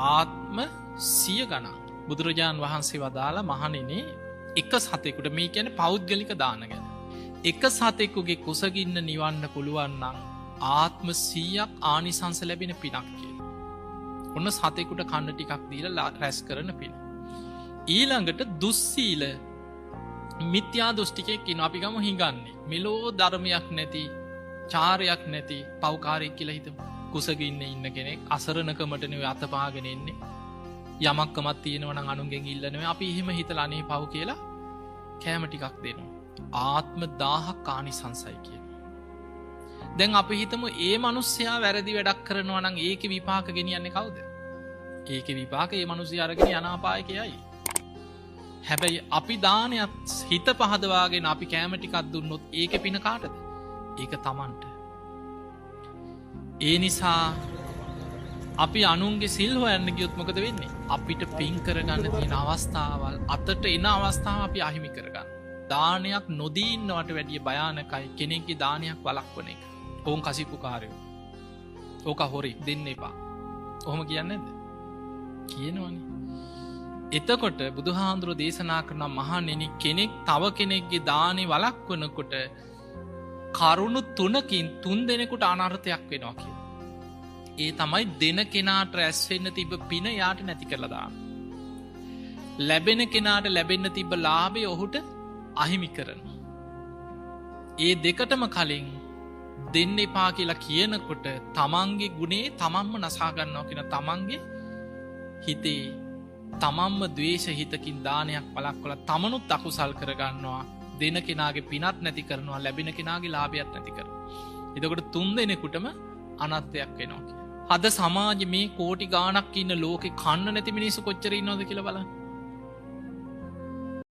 ආත්ම සිය ගණන් බුදුරජාණන් වහන්සේ වදාලා මහණෙනි එක සතෙකුට, මේ කියන්නේ පෞද්ගලික දාන ගැන, එක සතෙකුගේ කුසගින්න නිවන්න පුළුවන් නම් ආත්ම 100ක් ආනිසංස ලැබෙන පිනක් කියලා. ඔන්න සතෙකුට කන්න ටිකක් දීලා රැස් කරන පින. ඊළඟට දුස්සීල මිත්‍යා දෘෂ්ටිකයෙක් ඉන්නවා. අපි ගමු හිඟන්නේ. මෙලෝ ධර්මයක් නැති, චාරයක් නැති පව්කාරයෙක් කියලා හිතමු. කුසගින්නේ ඉන්න කෙනෙක්, අසරණකමට නෙවෙයි අතපාගෙන ඉන්නේ. යමක්කමක් තියෙනවා නම් අනුන්ගෙන් ඉල්ලනවා. අපි එහෙම හිතලා අනේ පව් කියලා කෑම ටිකක් දෙනවා. ආත්ම 1000ක් ආනිසංසයි කියනවා. දැන් අපි හිතමු ඒ මිනිස්සයා වැරදි වැඩක් කරනවා නම් ඒකේ විපාක ගෙනියන්නේ කවුද? ඒකේ විපාක ඒ මිනිස්සයා අරගෙන යන අපායක යයි. හැබැයි අපි දානයත් හිත පහදවාගෙන අපි කෑම ටිකක් දුන්නොත් ඒකේ පින කාටද? ඒක Tamanට. ඒ නිසා අපි අනුන්ගේ සිල් හොයන්න ගියොත් මොකද වෙන්නේ? අපිට පින් කරගන්න තියෙන අවස්ථාවල් අතට එන අවස්ථාව අපි අහිමි කරගන්න. දානයක් නොදී ඉන්නවට වැඩිය භයානකයි කෙනෙක්ගේ දානයක් වළක්වන එක. ඕන් කසිප්පුකාරයෝ. ඕක හොරි දෙන්න එපා. ඔහොම කියන්නේ නැද්ද? කියනවනේ. එතකොට බුදුහාමුදුරුවෝ දේශනා කරන මහණෙනි, කෙනෙක් තව කෙනෙක්ගේ දානේ වළක්වනකොට කරුණු තුනකින් තුන් දෙනෙකුට අනර්ථයක් වෙනවා කියලා. ඒ තමයි දෙන කෙනාට රැස් වෙන්න තිබ්බ පින යාට නැති කරලා දාන. ලැබෙන කෙනාට ලැබෙන්න තිබ්බ ලාභය ඔහුට අහිමි කරනවා. ඒ දෙකටම කලින් දෙන්න එපා කියලා කියනකොට තමන්ගේ ගුණේ තමන්ම නසා ගන්නවා කියන තමන්ගේ හිතේ තමන්ම ද්වේෂ හිතකින් දානයක් වළක්වලා තමනුත් අකුසල් කරගන්නවා. දෙන කෙනාගේ පිනත් නැති කරනවා, ලැබෙන කෙනාගේ ලාභයත් නැති කරනවා. එතකොට තුන් දෙනෙකුටම අනර්ථයක් වෙනවා කියලා. අද සමාජෙ මේ කෝටි ගාණක් ඉන්න ලෝකේ කන්න නැති මිනිස්සු කොච්චර ඉන්නවද කියලා බලන්න.